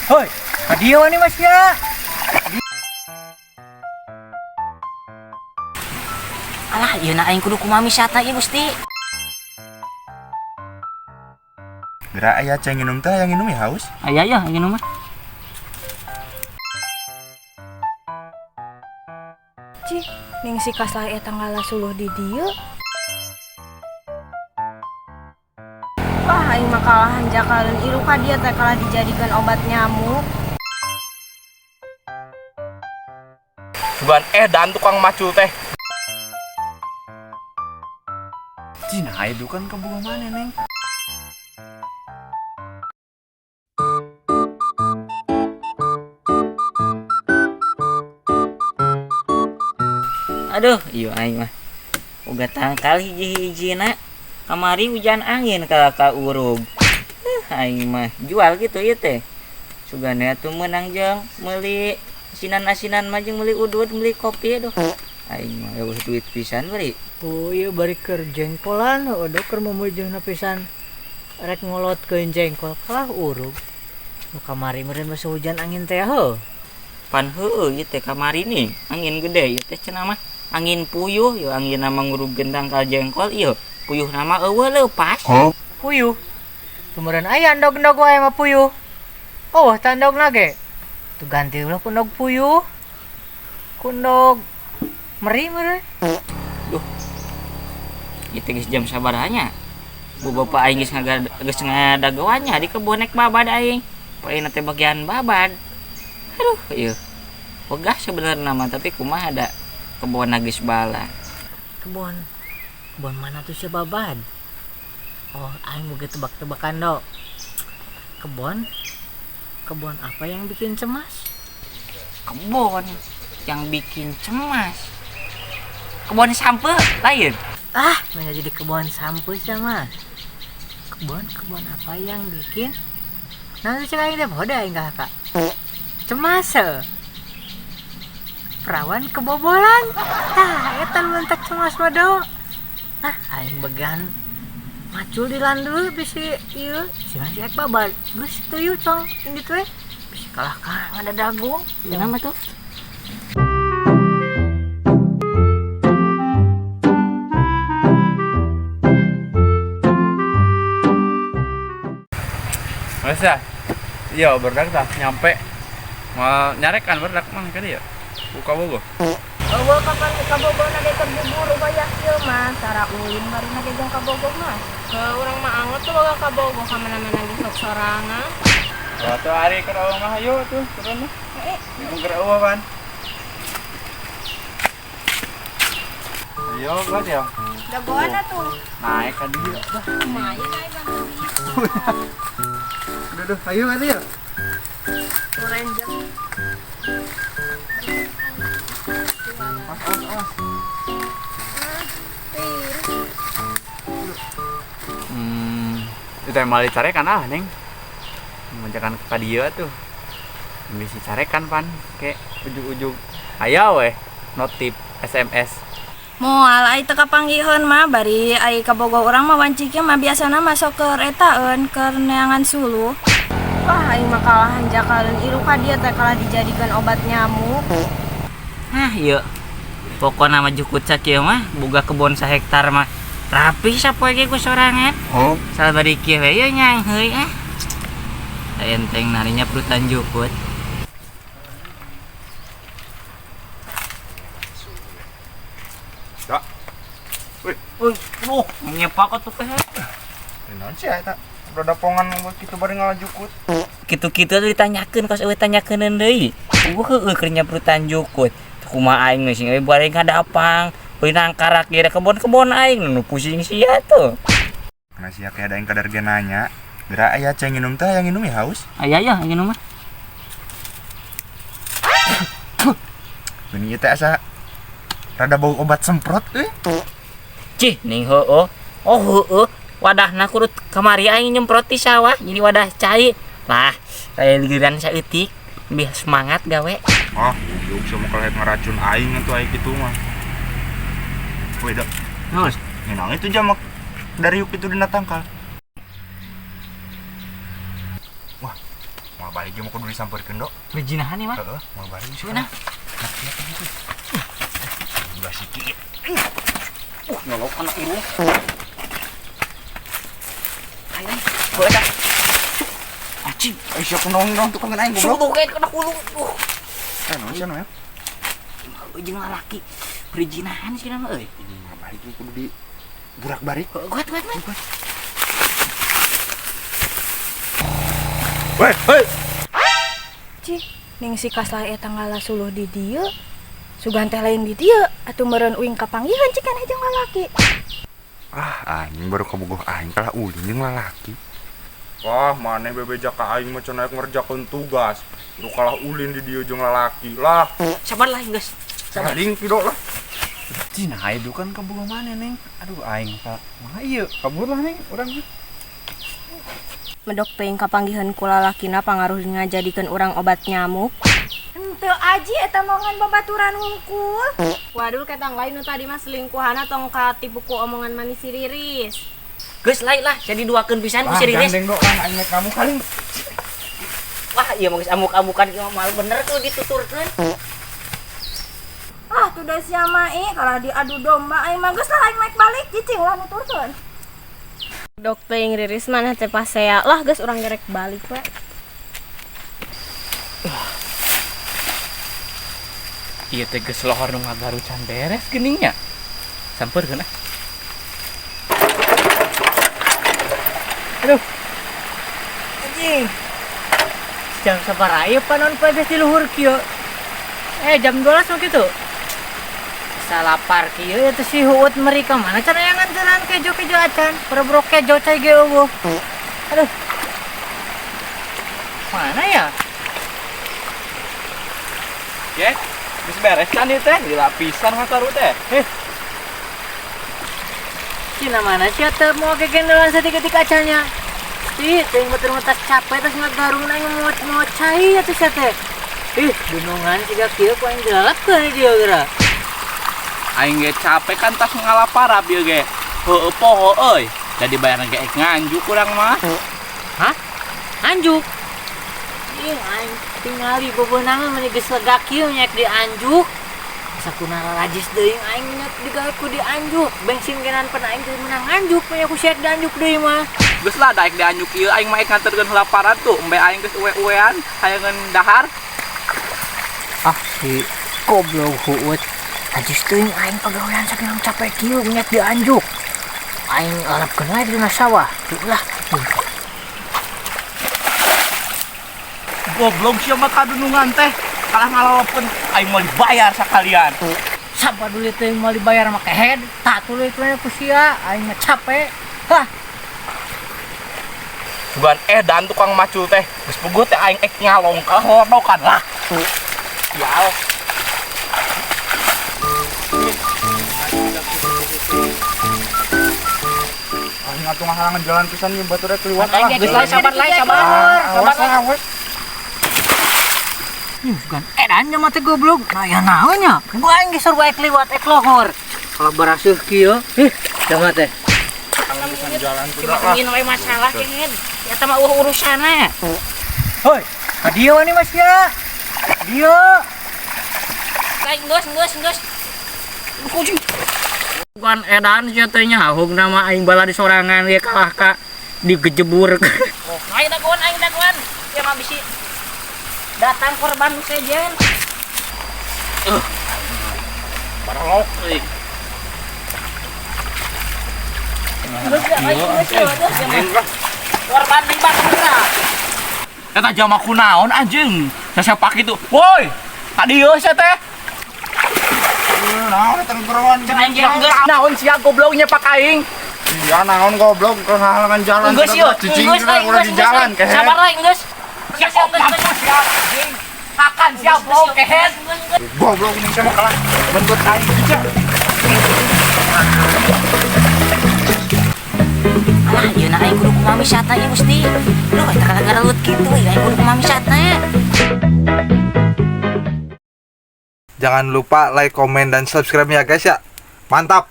Hoi, kadieu wani Mas ya. Alah, ieu na aing kudu kumaha misatna ieu Gusti. Gerak aya cai nginum teh, hayang nginum ya haus. Aya ya nginum mah. Cih, ning si kaslah eta ngalah suluh di dieu. Wah, aing mah kalahan jakaleun ilu ka dieu teh kalah dijadikan obat nyamuk. Sugan dan tukang macul teh. Cina aya dukan kabogoh mana neng? Aduh, ieu aing mah. Boga tangkal hiji-hijina. Kamari hujan angin kalah ka urug. Aing mah jual gitu ieu teh. Sugane atuh meunang jeung meuli asinan-asinan mah jeung meuli udud, meuli kopi aduh. Aing mah eueuh duit pisan bari. Oh iya bari keur jengkolan, heueuh keur memujuhna pisan. Rek ngolotkeun jengkol kalah urug. Nu kamari meureun masa hujan angin teh heuh. Pan heueuh ieu teh kamari nih, angin gede ieu teh cenah mah. Angin puyuh, ieu angin mah ngurugkeun tangkal jengkol ieu. Puyuh nama eueuh leupas. Huh? Puyuh. Tumeureun aya endog-endog wae mah puyuh. Oh, tah endogna ge. Tuh ganti ulah ku endog puyuh. Ku endog meri meureun. Duh. Ieu teh geus jam sabaraha nya? Bu bapak aing geus geus ngadagoan nya di kebon nek babad aing. Poena teh bagian babad. Aduh, ieu. Wegah sebenarnya mah tapi kumaha da kebon geus bala. Kebon. Kebon mana tuh si babad? Oh, aing boga tebak-tebakan do. Kebon. Kebon apa yang bikin cemas? Kebon yang bikin cemas. Kebon sampe lain. Ah, mana jadi kebon sampe sama. Kebon, kebon apa yang bikin? Nanti cek aing teh boda aing kakak. Cemas. Perawan kebobolan. Tah, eta nu entek cemas mah do. Ah, aing began macul di landu bisi ieu si si ek babad. Geus teu yeuh cong indit we. Bisi kalah ka ngadadago. Kenapa tuh? Masa? Iya, berdak tah nyampe. Mau nyarekan berdak mah ka dieu. Buka bogo. Eueuh kapan ka Bogor na ge terbubur ubaya kieu mah, tara ulin marina ge jeung ka Bogor mah. Heuh, urang mah anget tuh boga ka Bogor ka mana-mana ge sok sorangan. Wah, tuh ari keur eueuh mah hayu tuh turun mah. Bingung keur eueuh pan. Ayo, buat ya. Dagoan atuh. Naik ka dieu. Lumayan aing mah. Aduh, aduh, ayo ka dieu. Kurenjek. Awas, awas, awas. Itu emang dicarekan ah, Neng. Menjakan ka dieu tuh. Bisi carekan pan ke ujug-ujug. Aya weh notif SMS. Moal ai teu kapanggiheun mah bari ai ka Bogor urang mah wanci kieu mah biasana masuk keur etaeun keur neangan suluh. Wah, aing mah kalahan jakaleun ilu ka dieu teh kalah dijadikan obat nyamuk. Hah, ieu. Pokona mah jukut sakieu mah boga kebon sahektar mah. Rapi sapoe ge ku sorangan. Huh? Salbari kieu we ieu nyangheui ah. Enteng narinya perutan jukut. Dak. Wih, Wih, aduh, nyepak atuh teh. naon sih eta? Rada pongan kitu bari ngalajukut. Kitu-kitu tuh ditanyakeun kos eueuh tanyakeun deui. Eueuh heueuh keur nyeprutan jukut. Kumaha aing geus euy bari ngadapang, bari nangkarak ge kebon-kebon aing nu pusing sia tuh. Karena sia kayak ada yang kadar ge nanya. Gerak aya cai nginum teh, hayang nginum ya haus. Aya ya nginum mah. Geuning ieu teh asa rada bau obat semprot euy. Cih, ning heueuh. Oh heueuh, wadahna kudu kamari aing nyemprot di sawah jadi wadah cai. Lah, saya giliran saeutik lebih semangat gawe. Ah, goblok sama kalau ngeracun aing atuh aing kitu mah. Woi, dak. Terus, Nginang itu jamak dari yuk itu dina tangkal. Wah, mau balik ge mau kudu disampeurkeun, Dok. Berjinahan nih mah. Heeh, mau balik sih. Mana? Nah, iya gitu. Dua siki. Nyolok anak irung. Ayo, boleh dah. Anjing, Ai sia kunaon tukang aing goblok. Suluh kayak kena hulu. Eh, naon sia ya? Jeung lalaki berzinahan sih nama euy. Mau balik ge kudu di burak-barik. Kuat kuat kuat. Weh, hei. Cih, ning si kaslah eta ngala suluh di dieu. Sugan teh lain di dieu atuh meureun uing kapanggihan cikan jeung lalaki. Ah, anjing baru kabogoh aing kalah ulin jeung lalaki. Wah, maneh bebeja ka aing mah cenah ngerjakeun tugas. Nu kalah ulin di dieu jeung lalaki lah. Sabar lah geus. Saling pido lah. Cina aing dukan kabogoh maneh, Neng. Aduh aing ka. Mah ieu kabur lah, Neng, urang. Medok teuing kapanggihan ku lalakina pangaruh ngajadikeun urang obat nyamuk. Henteu aji eta mongan babaturan hungkul. Waduh ketang lain nu tadi mah selingkuhana tong katipu ku omongan manis si Riris. Geus lain lah, jadi duakeun pisan ku Wah, si Riris. gandeng dok lah aing kamu kaling. Wah, ieu mah geus amuk-amukan ieu mah bener tuh dituturkeun. Ah, tuh da sia mah ih kalah diadu domba aing mah geus lah aing naik balik cicing lah nuturkeun. Dok teuing Riris maneh teh pasea lah geus urang gerek balik we. Ieu teh geus lohor nu ngagaru can beres geuning nya. Sampeurkeun ah. Aduh. Anjing. Jam sabaraha ieu panon poe geus di luhur kieu? Jam 12 mah kitu. Salapar kieu eta si Huut meri ka mana can aya nganteran kejo-kejo acan. Boro-boro kejo cai ge eueuh. Aduh. Mana ya? Ye, geus beres can ieu teh, dilapisan ngakaru teh. Heh, Cina mana sih teh mau kegendelan saeutik-eutik acannya. Ih, teuing batur mah tas capek tas ngagarung aing mau cai atuh sia teh. Ih, dunungan siga kieu ku aing dilalapkeun di dieu geura. Aing ge capek kan tas ngalaparap ieu ge. Heueuh poho euy. Da dibayarna ge ek nganjuk urang mah. Hah? Anjuk? Ih, aing tingali bebenangan meni geus lega kieu nya di anjuk. Sakuna lalajis deui aing nya digawe ku di anjuk. Bensin genan pan aing teu meunang anjuk, nya ku sia di anjuk deui mah. Geus lah daek di anjuk ieu aing mah ek nganterkeun heula parat tuh, embe aing geus uwe-uwean hayangeun dahar. Ah, si goblok Huut. Najis teuing aing pagawean saking capek kieu nya di anjuk. Aing lalapkeun wae dina sawah. Tuh lah. Goblok sia mah kadunungan teh. Kalah ngalalapkeun aing mau dibayar sakalian. Sampah dulu teuing mau dibayar make head, tak tuluy ku sia, aing mah capek. Hah, Bukan edan tukang macul teh. Geus puguh teh aing ek ngalong kalah lolodokan lah. Sial. Aing atuh ngahalangan jalan pisan ieu batur rek liwat lah. Geus lah sabar lah, sabar. Awas lah, awas. Bukan edan nya mah teh goblok. Nah, ya naon nya? Gua aing geus sarua ek liwat ek lohor. Kalau baraseuh kieu, ih, dah teh. Pisan jalan tuh Cuma lah. ingin we masalah kehed. Eta mah eueuh urusanna. Hoi, ka dieu wani mas ya. Dieu. Lain geus geus geus. Kucing. Bukan edan sia teh nya hungna mah aing bala di sorangan ge kalah ka digejebur. Oh, aing dagoan. Ya mah bisi datang korban nu sejen. Baralok euy. Geus aing geus geus. Korban di batur. Eta jama kunaon anjing? Sasepak kitu. Woi, ka dieu sia teh. Naon eta geroan? Aing ge geus. Naon sia goblok nyepak aing? Iya naon goblok ngahalangan jalan. Geus ieu. Cicing Geus kita udah di jalan kehed. Sabar lah geus. Sia mampus sia anjing. Makan sia goblok kehed. Goblok ini sama kalah bentut aing juga. Alah, ieu na aing kudu kumaha wisata ieu Gusti. Duh, eta kalah ngarelut kitu ieu aing kudu kumaha wisata. Jangan lupa like, komen, dan subscribe ya guys ya. Mantap!